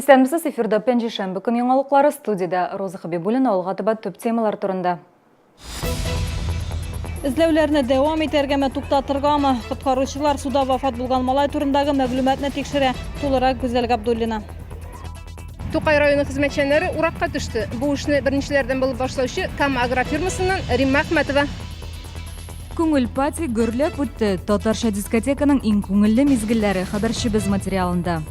Исәнмесез, эфирда пәнҗешәмбе көн яңалыклары, студиядә Роза Хәбибуллина, алга таба төп темалар турында. Эзләүләрне дәвам итәргәме, туктатыргамы? Коткаручылар суда вафат булган малай турындагы мәгълүматны тикшерә. Тулырак Гүзәл Габдуллина. Тукай районы хезмәтчәннәре уракка төште. Бу эшне беренчеләрдән булып башлаучы Кама агрофирмасыннан Римма Әхмәтова. Күңел пати гөрләп үтте. Татарча дискотеканың иң күңелле мизгелләре хәбәрчебез материалында.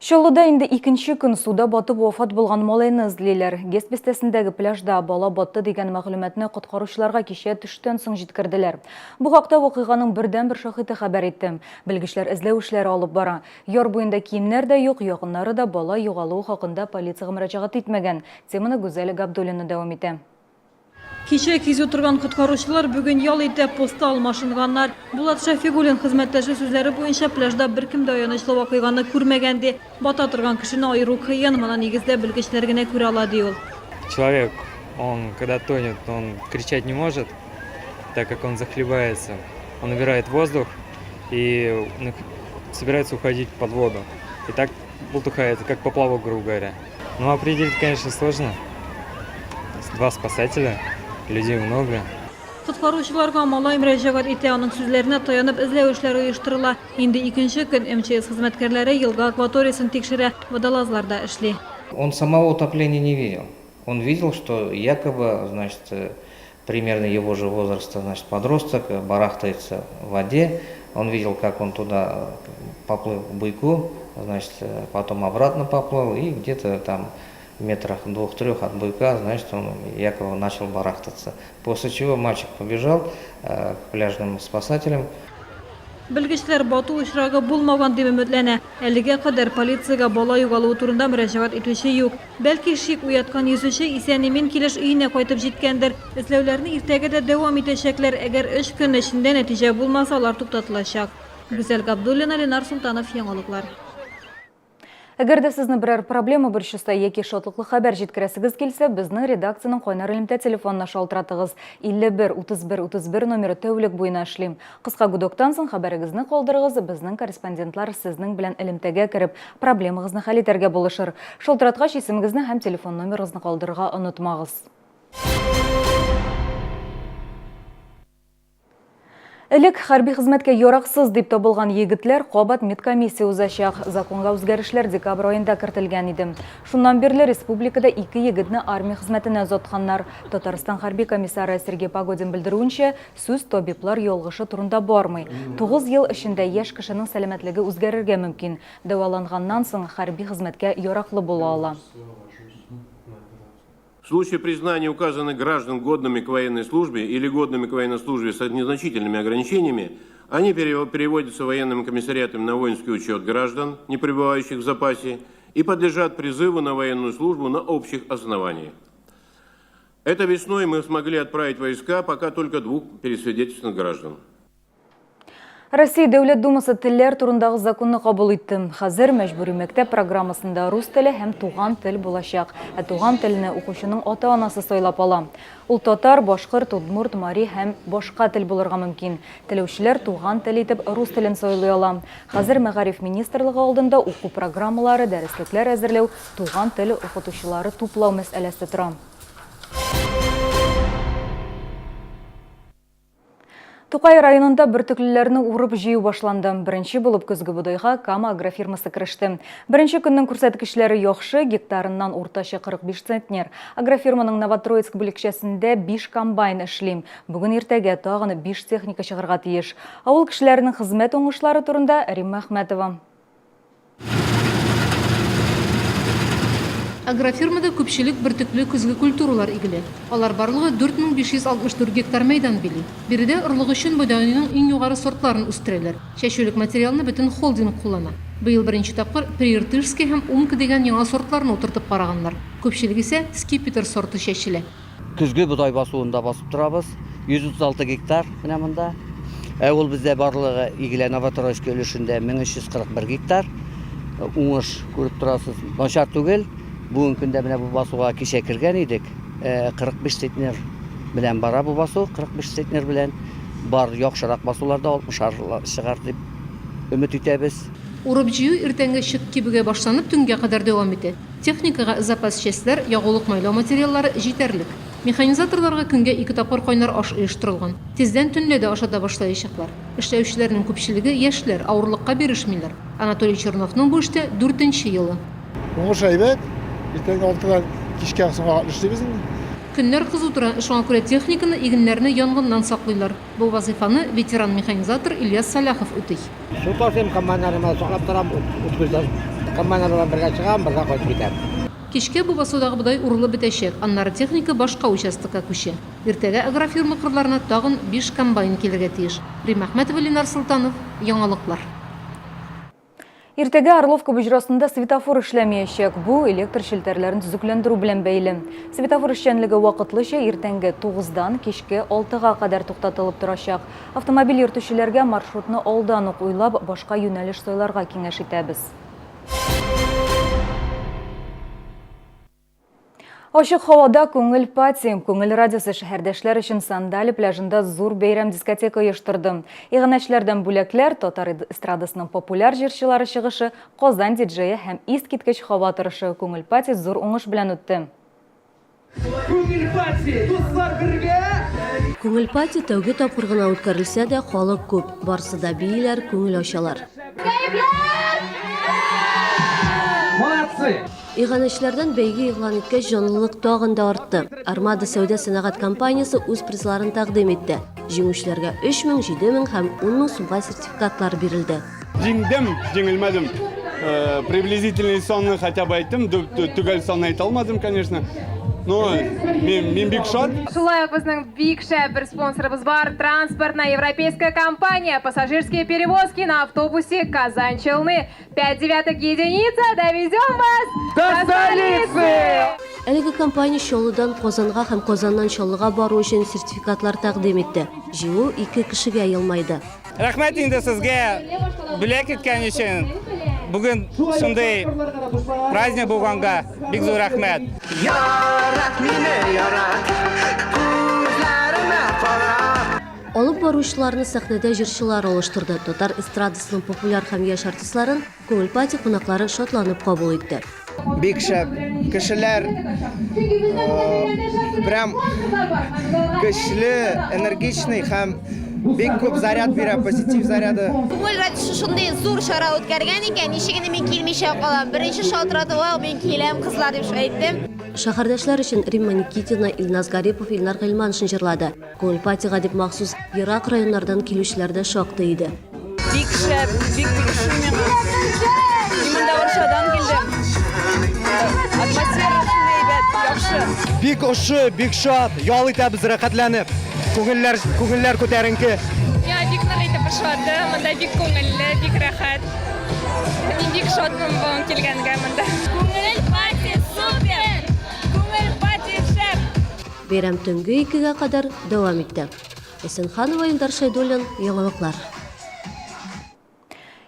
Чаллыда инде икенче көн суда батып вафат булган малайны эзлиләр. ГЭС бистәсендәге пляжда бала батты дигән мәгълүматны коткаручыларга кичә төштән соң җиткерделәр. Бу хакта вакыйганың бердәнбер шаһиты хәбәр итте. Белгечләр эзләү эшләре алып бара. Яр буенда киемнәр дә юк, якыннары да бала югалуы хакында полициягә мөрәҗәгать итмәгән. Теманы Гүзәл Габдуллина дәвам итә. Кичә кизү торган коткаручылар бүген ял итә, постта алмашынганнар. Булат Шәфигуллин хезмәттәше сүзләре буенча, пляжда беркем дә аянычлы вакыйганы күрмәгән, ди. Бата торган кешене аеру кыен, моны нигездә белгечләр генә күрә ала, ди ул. Человек, он когда тонет, он кричать не может, так как он захлебается. Он набирает воздух и собирается уходить под воду. И так бултыхается, как поплавок, грубо говоря. Ну, определить, конечно, сложно. Два спасателя, людей много. Коткаручыларга малай мөрәҗәгать итә, аның сүзләренә таянып эзләү эшләре оештырыла. Инде икенче көн МЧС хезмәткәрләре елга акваториясен тикшерә, водолазлар да эшли. Он самого утопления не видел. Он видел, что якобы, значит, примерно его же возраста, значит, подросток барахтается в воде. Он видел, как он туда поплыл к буйку, значит, потом обратно поплыл и где-то там метрах двух-трех от буйка, значит, он якобы начал барахтаться. После чего мальчик побежал к пляжным спасателям. Белгечләр бату очрагы булмаган дип өметләнә. Әлегә кадәр полициягә бала югалуы турында мөрәҗәгать итүче юк. Бәлки шик уяткан йөзүче исән-имин килеш өенә кайтып җиткәндер. Эзләүләрне иртәгә дә дәвам итәчәкләр. Әгәр өч көн эчендә нәтиҗә булмаса, алар туктатылачак. Гүзәл Габдуллина, Ленар Солтанов, Яңалыклар. Әгәр дә сезне берәр проблема борчыса яки шатлыклы хәбәр җиткерәсегез килсә, безнең редакциянең кайнар элемтә телефонына шалтыратыгыз. 51 31 31 номеры тәүлек буена эшли. Кыска гудоктан соң хәбәрегезне калдырыгыз, безнең корреспондентлар сезнең белән элемтәгә кереп, проблемагызны хәл итәргә булышыр. Шалтыраткач, исемегезне һәм телефон номерыгызны калдырырга онытмагыз. Элек хәрби хезмәткә яраксыз дип табылган егетләр кабат медкомиссия узачак. Законга үзгәрешләр декабрь аенда кертелгән иде. Шуннан бирле республикада ике егетне армия хезмәтенә озатканнар. Татарстан хәрби комиссары Сергей Погодин белдерүенчә, сүз табиблар ялгышы турында бармый. 9 ел эчендә яшь кешенең сәламәтлеге үзгәрергә мөмкин. Дәваланганнан соң хәрби хезмәткә яраклы була ала. В случае признания указанных граждан годными к военной службе или годными к военной службе с незначительными ограничениями, они переводятся военным комиссариатом на воинский учет граждан, не пребывающих в запасе, и подлежат призыву на военную службу на общих основаниях. Это весной мы смогли отправить войска пока только двух пересвидетельствованных граждан. Россия Дәүләт Думасы телләр турындагы законны кабул итте. Хәзер мәҗбүри мәктәп программасында рус теле һәм туган тел булачак. Ә туган телне укучының ата-анасы сайлап ала. Ул татар, башкорт, удмурт, мари һәм башка тел булырга мөмкин. Теләүчеләр туган тел итеп рус телен сайлый ала. Хәзер Мәгариф министрлыгы алдында уку программалары, дәреслекләр әзерләү, туган тел укытучылары туплау мәсьәләсе тора. Тукай районында бөртеклеләрне урып-җыю башланды. Беренче булып көзге бодайга Кама агрофирмасы кереште. Беренче көннең күрсәткечләре яхшы, гектарыннан уртача 45 центнер. Агрофирманың Новотроицк бүлекчәсендә 5 комбайн эшли. Бүген иртәгә тагын 5 техника чыгарга тиеш. Авыл кешеләренең хезмәт уңышлары турында Римма Әхмәтова. Агрофирмада күпчелек бөртекле көзге культуралар игелә. Алар барлыгы 4564 гектар мәйдан били. Биредә орлык өчен бодайның иң югары сортларын үстерәләр. Чәчүлек материалны бөтен холдинг куллана. Быел беренче тапкыр Прииртышский һәм Умка дигән яңа сортларны утыртып караганнар. Күпчелек исә Скипетр сорты чәчелә. Көзге бодай басуында басып торабыз. 136 гектар менә монда. Ә ул бездә барлыгы игелә Новотроицкий өлешендә 1341 гектар. Уңыш күреп торасыз, начар түгел. Бүгенге көндә менә бу басуга кичә кергән идек. 45 центнер белән бара бу басу, 45 центнер белән. Бар яхшырак басуларда 60 чыгар дип. өмет итәбез. Урып-җыю иртәнге чык кибүгә башланып, төнгә кадәр дәвам итә. Техникага запас частьләр, ягулык-майлау материаллары җитәрлек. Механизаторларга көнгә ике тапкыр кайнар аш оештырылган. Тиздән төнлә дә ашата башлаячаклар. Эшләүчеләрнең күпчелеге яшьләр, авырлыкка бирешмиләр. Анатолий Черновның бу эштә дүртенче елы. Уңыш әйбәт. Иртәнге алтыдан кичкә соңга кадәр эшлибез инде. Көннәр кызу тора, шуңа күрә техниканы, игеннәрне янгыннан саклыйлар. Бу вазыйфаны ветеран-механизатор Ильяс Сәлахов үти. Су ташыйм, комбайннарыма саклап торам, ут күздән. Комбайннар белән бергә чыгам, бергә кайтып китәм. Кичкә бу басудагы бодай урылып бетәчәк, аннары техника башка участокка күчә. Иртәгә агрофирма кырларына тагын биш комбайн килергә тиеш. Римма Әхмәтова, Ленар Солтанов, Яңалыклар. Иртәгә Орловка боҗрасында светофор эшләмиячәк. Бу электр челтәрләрен төзекләндерү белән бәйле. Светофор эшчәнлеге вакытлыча иртәнге 9-дан кичке 6-га кадәр туктатылып торачак. Автомобиль йөртүчеләргә маршрутны алдан ук уйлап, башка юнәлеш сайларга киңәш итәбез. Ачык һавада күңел пати. Күңел радиосы шәһәрдәшләр өчен Сандали пляжында зур бәйрәм дискотека оештырды. Иганәчеләрдән бүләкләр, татар эстрадасының популяр җырчылары чыгышы, Казан диджее һәм искиткеч һава торышы. Күңел пати зур уңыш белән үтте. Күңел пати, дуслар бергә! Күңел пати тәүге тапкыр гына үткәрелсә дә, халык күп. Барысы да бииләр, күңел ачалар. Кәефләр! Молодцы! Иганәчеләрдән бәйге игълан иткәч, җанлылык тагын да артты. Армада сәүдә-сәнәгать компаниясе үз призларын тәкъдим итте. Җиңүчеләргә 3 мең, 7 мең һәм 10 мең сумга сертификатлар бирелде. Җиңдем, җиңелмәдем. Приблизительный санны хотя бы әйттем, төгәл санны әйтә алмадым, конечно. Но мин, мин бик шат. Шулай ук безнең бик шәп бер спонсорыбыз бар, транспортная европейская компания, пассажирские перевозки на автобусе Казань-Челны. Пять девяток единица, довезем вас до столицы! Әлеге компания Чаллыдан Казанга һәм Казаннан Чаллыга бару өчен сертификатлар тәкъдим итте. Җиңү ике кешегә елмайды. Рәхмәт инде сезгә бүләк иткән өчен. Бүген шундый праздник булганга бик зур рәхмәт. Ярат мине, ярат, күзләремә кара. Алып баручыларны сәхнәдә җырчылар алыштырды. Татар эстрадасының популяр һәм яшь артистларын Күңел пати кунаклары шатланып кабул итте. Бик шәп. Кешеләр прям көчле, энергичный һәм бик күп заряд бирә, позитив заряды. Күңел радиосы шундый зур чара үткәргән икән, ничек инде мин килмичә калам. Беренче шалтыратуга мин киләм, кызлар дип шулай әйттем. Шәһәрдәшләр өчен Римма Никитина, Илназ Гарипов, Илнар Гыйльманшин җырлады. Күңел патига дип махсус ерак районнардан килүчеләр дә шактый иде. Бик шәп, бик бик ошый миңа. Мин монда Арчадан килдем. Атмосфера шундый әйбәт, яхшы. Бик ошый, бик шат, ял итәбез рәхәтләнеп. Күңелләр, күңелләр күтәренке. Миңа бик нык итеп ошады, монда бик күңелле, бик рәхәт. Мин бик шатмын бүген килгәнгә монда. Күңел пати супер! Күңел пати шәп! Бәйрәм төнге икегә кадәр дәвам итте. Әсәнханова, Илдар Шәйдуллин, Яңалыклар.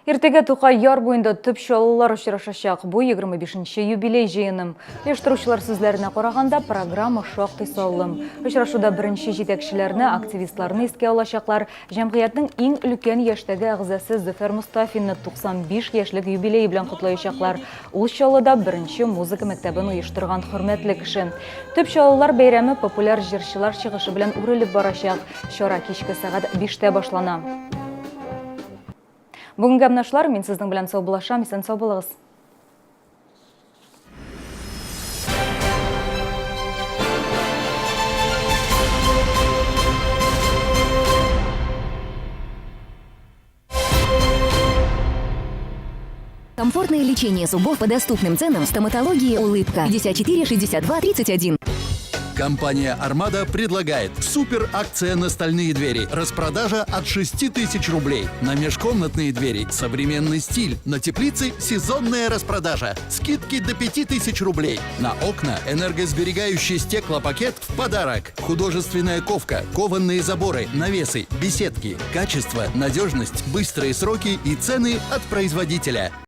Иртәгә Тукай яр буенда төп чаллылар очрашачак. Бу 25 нче юбилей җыены. Оештыручылар сүзләренә караганда, программа шактый саллы. Очрашуда беренче җитәкчеләрне, активистларны искә алачаклар. Җәмгыятьнең иң өлкән яшьтәге әгъзасы Зөфәр Мостафинны 95 яшьлек юбилее белән котлаячаклар. Ул Чаллыда беренче музыка мәктәбен оештырган хөрмәтле кеше. Төп Чаллылар бәйрәме популяр җырчылар чыгышы белән үрелеп барачак. Чара кичке сәгать биштә башлана. Бүгенгә менә шулар. Мин сезнең белән саубуллашам. Исән-сау булыгыз. Комфортное лечение зубов по доступным ценам в стоматологии «Улыбка». 54 62 31. Компания «Армада» предлагает супер акция на стальные двери. Распродажа от 6 тысяч рублей. На межкомнатные двери современный стиль. На теплице сезонная распродажа. Скидки до 5 тысяч рублей. На окна энергосберегающий стеклопакет в подарок. Художественная ковка, кованные заборы, навесы, беседки. Качество, надежность, быстрые сроки и цены от производителя.